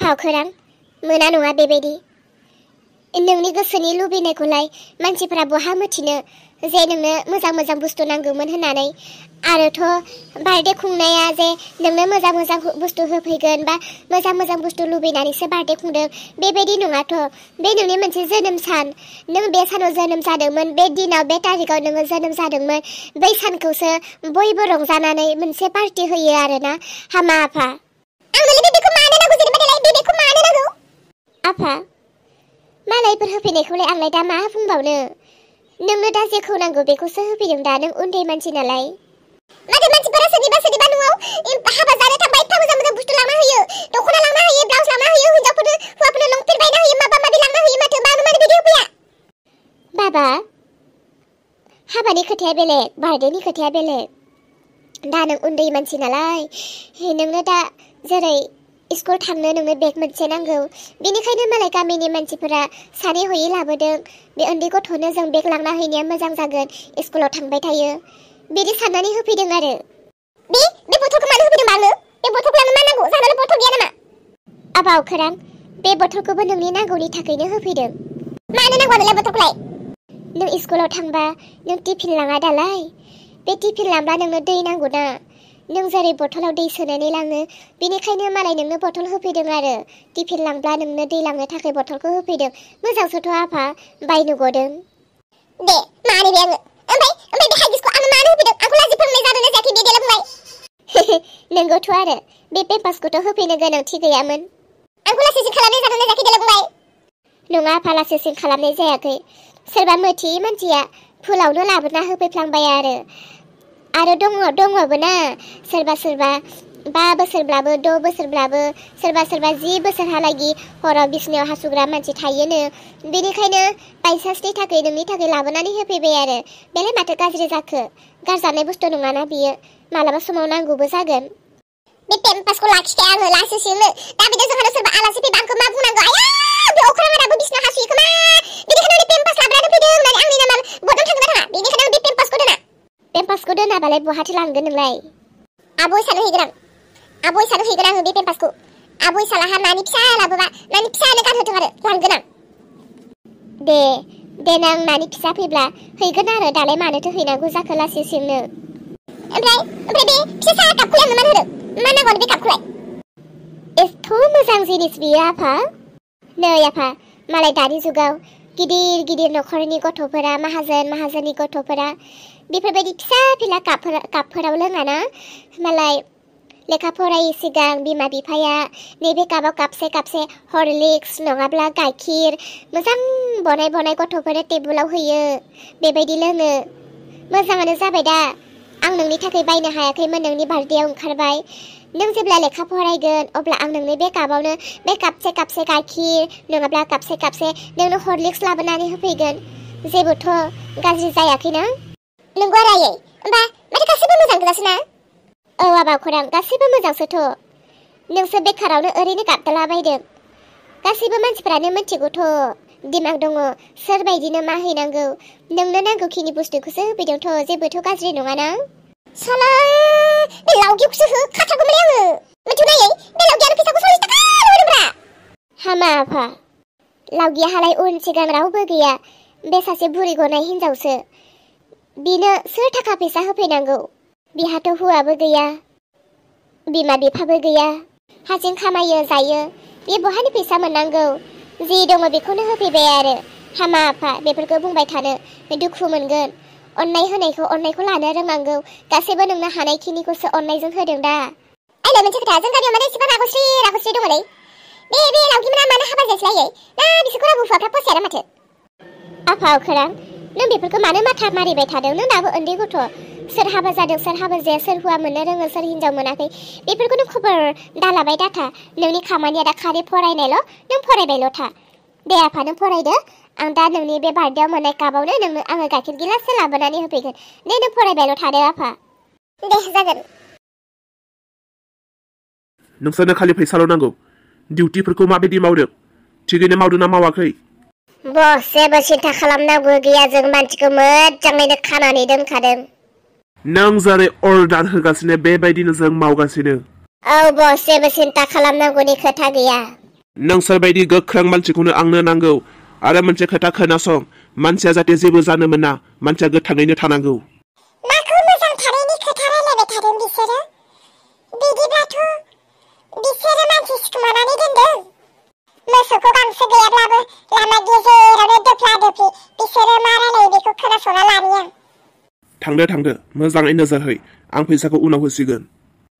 आफा अखोरां मोना नङा बेबायदि नोंनि गोसोनि लुबैनायखौलाय मानसिफोरा बहा मिथिनो जे नोंनो मोजां मोजां बुस्थु नांगौमोन होननानै आरोथ' बार्थडे खुंनाया जे नोंनो मोजां मोजां बुस्थु होफैगोन बा मोजां मोजां बुस्थु लुबैनानैसो बार्थडे खुंदों बेबायदि नङाथ' बे नोंनि मोनसे जोनोम सान नों बे सानाव जोनोम जादोंमोन बे दिनाव बे तारिखाव नोङो जोनोम जादोंमोन बै सानखौसो बयबो रंजानानै मोनसे पार्टी होयो आरोना हामा आफा आंनोलाय बेबेखौ मानो नांगौ जेनेबालाय बेबेखौ मानो नांगौ आफा मालायफोर होफैनायखौलाय आंलाय दा मा बुंबावनो नोंनो दा जेखौ नांगौ बेखौसो होफैदों दा नों उन्दै मानसि नालाय माथो मानसिफोरा सोरनिबा न'आव हाबा जानो थांबा एफा मोजां मोजां बुस्थु लांना होयो दख'ना लांना होयो ब्लाउस लांना होयो हिन्जावफोरनो हौवाफोरनो लंपेन्ट बायना होयो माबा माबि लांना होयो माथो मानो बिदि होफैया बाबा हाबानि खोथाया बेलेग बार्थडेनि खोथाया बेलेग दा नों उन्दै मानसि नालाय नोंनो दा जेरै स्कुल थांनो नोंनो बेग मोनसे नांगौ बेनिखायनो मालाय गामिनि मानसिफोरा सानै हयै लाबोदों बे उन्दै गथ'नो जों बेग लांना हैनाया मोजां जागोन स्कुलाव थांबाय थायो बिदि साननानै होफैदों आरो बे बथलखौ मानो होफैदों आंनो बे बथलखौ लांनो मा नांगौ जानानै बथल गैया नामा आबा अखोरां बे बथलखौबो नोंनि नांगौनि थाखायनो होफैदों मानो नांगौ आंनोलाय बथलखौलाय नों स्कुलाव थांबा नों टिफिन लाङा दालाय बे टिफिन लांब्ला नोंनो दै नांगौ ना नों जेरै बथलाव दै सोनानै लाङो बेनिखायनो मालाय नोंनो बथल होफैदों आरो टिफिन लांब्ला नोंनो दै लांनो थाखाय बथलखौ होफैदों मोजांसोथ' आफा बायनो गदों दे मानो बे आङो ओमफ्राय बे हागिसखौ आंनो मानो होफैदों आंखौ लाजि फोरोंनाय जादों ना जायाखै बे देला बुंबाय नोंगौथ' आरो बे पेम्पासखौथ' होफैनो गोनांथि गैयामोन आंखौ लासिंसिं खालामनाय जादों ना जायाखै देला बुंबाय नङा आफा लासिंसिं खालामनाय जायाखै सोरबा मोथियै मानसिया फुलावनो लाबोना होफैफ्लांबाय आरो दङबो ना सोरबा 5 बोसोरब्लाबो 6 बोसोरब्लाबो सोरबा 10 बोसोरहालागि हराव बिसनायाव हासुग्रा मानसि थायोनो बेनिखायनो बायसान्सनि थाखाय नोंनि थाखाय लाबोनानै होफैबाय आरो बेलाय माथो गाज्रि जाखो गारजानाय बुस्थु नङाना बियो मालाबा समाव नांगौबो जागोन बे पेम्पासखौ लाखिखाया आङो लासिंसिंनो दा बिदिनो जोंहानो सोरबा आलासि फैबा आंखौ मा बुंनांगौ आया बे अख्राङाबो बिसनायाव हासुयो खोमा बेनिखायनो पेम्पास लाबोनानै फैदों होननानै आंनि नामा बदनाम थांगोन ना थाङा बेनिखायनो बे पेम्पासखौ दोना पेम्पासखौ दोनाबालाय बहाथो लांगोन नोंलाय आब'य सानो हैगोन आङो बे पेम्पासखौ आब'य सालाहा नानि फिसा लाबोबा नानि फिसानो गानहोथों आरो लांगोन आं दे नां नानि फिसा फैब्ला हैगोन आरो दालाय मानोथो हैनांगौ जाखो लासिंसिंनो ओमफ्राय बे फिसा कापखौ आंनो मान होदों मा नांगौ बे कापखौलाय एथ' मोजां जिनिस बियो आफा नै आफा मालाय दानि जुगाव गिदिर नखरनि गथ'फोरा माहाजोननि गथ'फोरा बेफोरबायदि फिसा फिला कापफोराव लोङाना मालाय लेखा फरायै सिगां बिमा बिफाया नैबे कापाव कापसे हरलिक्स नङाब्ला गाइखेर मोजां बनाय गथ'फोरनो टेबोलाव होयो बेबायदि लोङो मोजाङानो जाबाय दा आं नोंनि थाखाय बायनो हायाखैमोन नोंनि बार्थडेआव ओंखारबाय नों जेब्ला लेखा फरायगोन अब्ला आं नोंनो बे कापावनो बे कापसे गाइखेर नङाब्ला कापसे नोंनो हरलिक्स लाबोनानै होफैगोन जेबोथ' गाज्रि जायाखैना नंगौ आरो आयै होमबा माथो गासिबो मोजां गोजासो ना औ आबा अखोरां गासिबो मोजांसोथ' नोंसो बेखारावनो ओरैनो गाबदलाबायदों गासिबो मानसिफोरानो मिथिगौथ' दिमाग दङ सोरबायदिनो मा हैनांगौ नोंनो नांगौखिनि बुस्थुखौसो होफैदोंथ' जेबोथ' गाज्रि नङाना साला बे लावगिखौसो होखाथारगौमोन आङो मिथिनायै बे लावगियानो फैसाखौ 40 थाखा होदोंब्रा हामा आफा लावगियाहालाय उन सिगां रावबो गैया बे सासे बुरि गनाय हिनजावसो बिनो सोर थाखा फैसा होफैनांगौ बिहाथ' हौवाबो गैया बिमा बिफाबो गैया हारसिं खामायो जायो बे बहानि फैसा मोननांगौ जि दङ बेखौनो होफैबाय आरो हामा आफा बेफोरखौ बुंबाय थानो दुखु मोनगोन अननायखौ लानो रोंनांगौ गासैबो नोंनो हानायखिनिखौसो अननायजों होदों दा आइलाय मोनसे खोथा जों गामियाव माने एसेबां रागस्रि दङलै बे लावगिमोना मानो हाबा जायासैलायै ना बिसोरखौ रावबो हौवाफ्रा फसायाना माथो आफा अखोरां नों बेफोरखौ मानो माथा मारिबाय थादों नों दाबो उन्दै गथ' सोर हाबा जादों सोर हाबा जाया सोर हौवा मोननो रोङो सोर हिनजाव मोनाखै बेफोरखौ नों खबर दालाबाय दाथा नोंनि खामानिया दा खालि फरायनायल' नों फरायबायल' था दे आफा नों फरायदो आं दा नोंनि बे बार्थडेआव मोननाय कापावनो नोंनो आङो गाइखेर गिलाससो लाबोनानै होफैगोन दे नों फरायबायल' थादो आफा दे जागोन नोंसोरनो खालि फैसाल' नांगौ डिउटिफोरखौ माबायदि मावदों थिगैनो मावदों ना मावाखै बस जेबो सिन्था खालामनांगौ गैया जों मानसिखौ मोजाङैनो खानानै दोनखादों नों जेरै अर्डार होगासिनो बेबायदिनो जों मावगासिनो औ बस जेबो सिन्था खालामनांगौनि खोथा गैया नोंसोरबायदि गोख्रों मानसिखौनो आंनो नांगौ आरो मोनसे खोथा खोनासं मानसिया जाहाथे जेबो जानो मोना मानसिया गोथाङैनो थानांगौ माखौ मोजां थानायनि खोथा रायलायबाय थादों बिसोरो बिदिब्लाथ' बिसोरो मानसि सिखोमानानै दोनदों मोसौखौ गांसो गैयाब्लाबो लामा गेजेरावनो दोफ्ला दोफ्लि बिसोरो मा रायलायो बेखौ खोनासंना लानि आं थांदो मोजाङै नोजोर है आं फैसाखौ उनाव होसिगोन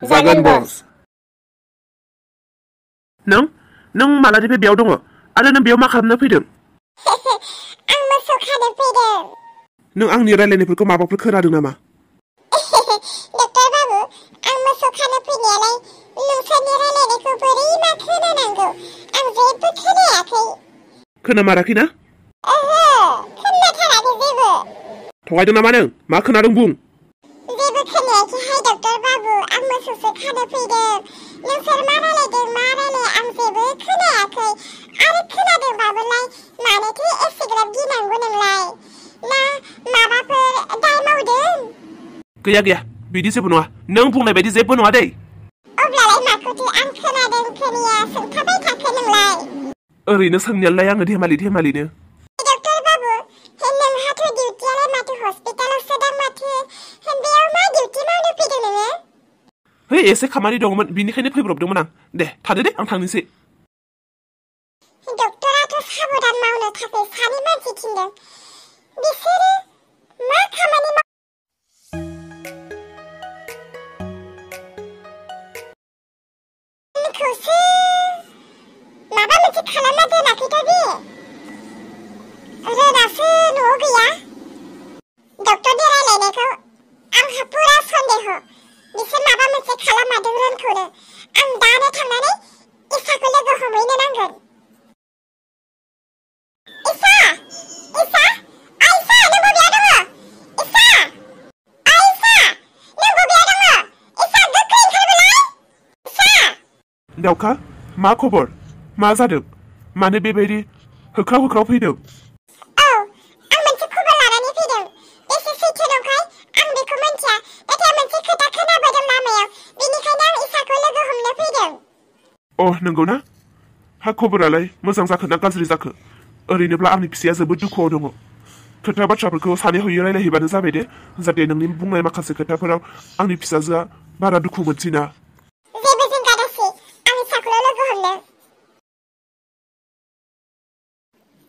जागोन बस नों मालानिफ्राय बेयाव दङ आरो नों बेयाव मा खालामनो फैदों आं मोसौ खानो फैदों नों आंनि रायलायनायफोरखौ माबाफोर खोनादों नामा डक्टर बाबु आं मोसौ खानो फैनायालाय नोंसोरनि रायलायनायखौ बोरै मा खोनानांगौ आं जेबो खोनायाखै खोनामाराखैना ओहो खोनाथाराखै जेबो थगायदों नामा नों मा खोनादों बुं जेबो खोनायाखैहाय डक्टर बाबु आं मोसौसो खानो फैदों नोंसोर मा रायलायदों मा रायलाया आं जेबो खोनायाखै आरो खोनादोंबाबोलाय मानोथो एसेग्राब गिनांगौ नोंलाय ना माबाफोर दाय मावदों गैया बिदि जेबो नङा नों बुंनाय बायदि जेबो नङा दै अब्लालाय माखौथो आं खोनादों खोनाया सोंथाबाय थाखो नोंलाय ओरैनो सोंनायालाय आङो धेमालिनो डक्टर बाबु नोंहाथ' डिउटियालाय माथो हस्पिटालावसो दां माथो बेयाव मा डिउटि मावनो फैदों नोङो है एसे खामानि दंमोन बिनिखायनो फैब्रबदोंमोन आं दे थादो दे आं थांनोसै डक्टराथ' साबधान मावनो थाखाय सानै मानसि थिनदों बिसोरो मा खामानि मावखौसो माबा मोनसे खालामना दोनाखैथ' बे रोदासो न'आव गैया डक्टरनि रायलायनायखौ आंहा पुरा सन्देह बिसोर माबा मोनसे खालाममारदों रोनखौनो आं दानो थांनानै इसाखौ लोगो हमहैनो नांगोन इसा नों बबेयाव दङ इसा नों बबेयाव दङ इसा गोख्रै ओंखारबोलाय इसा दाउखा मा खबर मा जादों मानो बेबायदि होख्राव फैदों आं मोनसे खबर लानानै फैदों बेसे सैथो नंखाय आं बेखौ मिन्थिया नाथाय मोनसे खोथा खोनाबोदों लामायाव बेनिखायनो आं इसाखौ लोगो हमनो फैदों नंगौ ना हा खबरालाय मोजां जाखो ना गाज्रि जाखो ओरैनोब्ला आंनि फिसाया जोबोद दुखुआव दङ खोथा बाथ्राफोरखौ सानै हयै रायलायहैबानो जाबाय दे जाहाथे नोंनि बुंनाय माखासे खोथाफोराव आंनि फिसाजोआ बारा दुखु मोनसैना जेबो जिंगा दासै आं इसाखौल' लोगो हमनो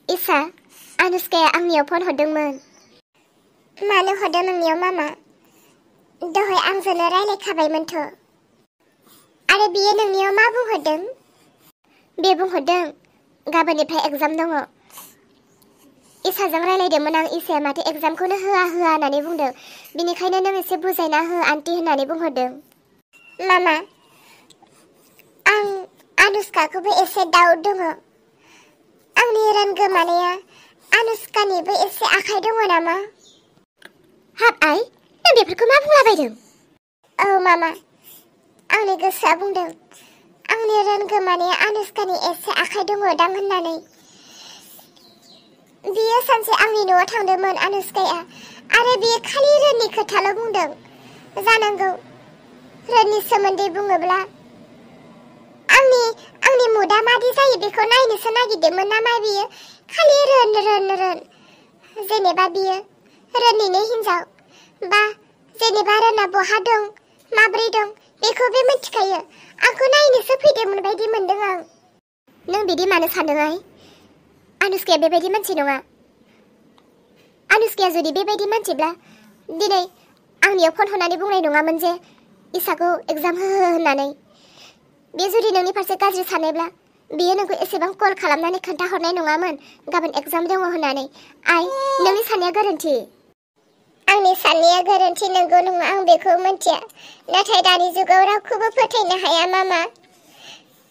इसा अनुष्काया आंनियाव फन हरदोंमोन मानो हरदों नोंनियाव मामा दहाय आंजोंनो रायलायखाबायमोनथ' आरो बियो नोंनियाव मा बुंहरदों बे बुंहरदों गाबोननिफ्राय एग्जाम दङ इसाजों रायलायदोंमोन आं इसाया माथो एग्जामखौनो होआ होननानै बुंदों बिनिखायनो नों एसे बुजायना हो आन्टि होननानै बुंहरदों मामा आं अनुष्काखौबो एसे डाउट दङ आंनि रान गोमानाया अनुष्कानिबो एसे आखाइ दङ नामा हाब आइ नों बेफोरखौ मा बुंलाबायदों औ मामा आंनि गोसोआ बुंदों आंनि रान गोमानाया अनुष्कानि एसे आखाइ दङ दां होननानै बियो सानसे आंनि न'आव थांदोंमोन अनुष्काया आरो बियो खालि रोननि खोथाल' बुंदों जानांगौ रोननि सोमोन्दै बुङोब्ला आंनि मुदा मादि जायो बेखौ नायनोसो नागिरदोंमोन नामा बियो खालि रोन जेनेबा बियो रोननिनो हिन्जाव बा जेनेबा रोना बहा दं माब्रै दं बेखौ बे मिथिखायो आंखौ नायनोसो फैदोंमोन बायदि मोनदों आं नों बिदि मानो सानदों आइ अनुष्काया बेबायदि मानसि नङा अनुष्काया जुदि बेबायदि मानसिब्ला दिनै आंनियाव फन हरनानै बुंनाय नङामोन जे इसाखौ एग्जाम होननानै बे जुदि नोंनि फारसे गाज्रि सानोब्ला बियो नोंखौ एसेबां कल खालामनानै खोन्थाहरनाय नङामोन गाबोन एग्जाम दङ होननानै आइ नोंनि साननाया गोरोन्थि आंनि साननाया गोरोन्थि नंगौ नङा आं बेखौ मिथिया नाथाय दानि जुगाव रावखौबो फोथायनो हाया मामा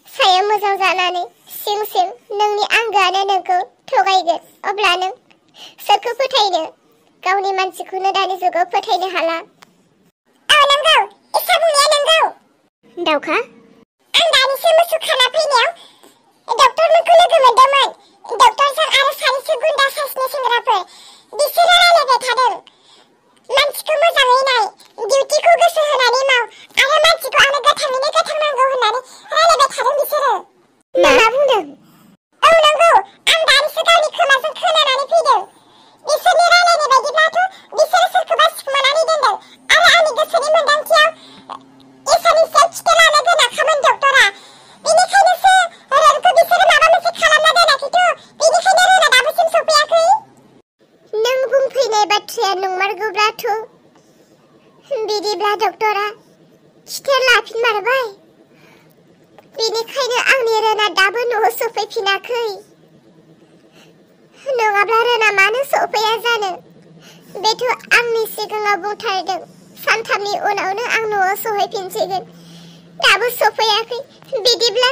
सायाव मोजां जानानै सिं नोंनि आंगोआनो नोंखौ थगायगोन अब्ला नों सोरखौ फोथायनो गावनि मानसिखौनो दानि जुगाव फोथायनो हाला औ नंगौ इसा बुंनाया नंगौ दाउखा आं दानिसो मोसौ खाना फैनायाव डक्टरमोनखौ लोगो मोनदोंमोन डक्टरजों आरो सानैसो गुन्दा साइसनि सेंग्राफोर बिसोरो रायलायबाय थादों मानसिखौ मोजाङै नाय डिउटिखौ गोसो होनानै माव आरो मानसिखौ आरो गोथाङैनो गोथां नांगौ होननानै रायलायबाय थादों बिसोरो मा बुंदों होनब्ला डक्टरा खिथेर लाफिनमारबाय बेनिखायनो आंनि रोना दाबो न'आव सफैफिनाखै नङाब्ला रोना मानो सफैया जानो बेथ' आंनि सिगाङाव बुंथारदों सानथामनि उनावनो आं न'आव सहैफिनसिगोन दाबो सफैयाखै बिदिब्ला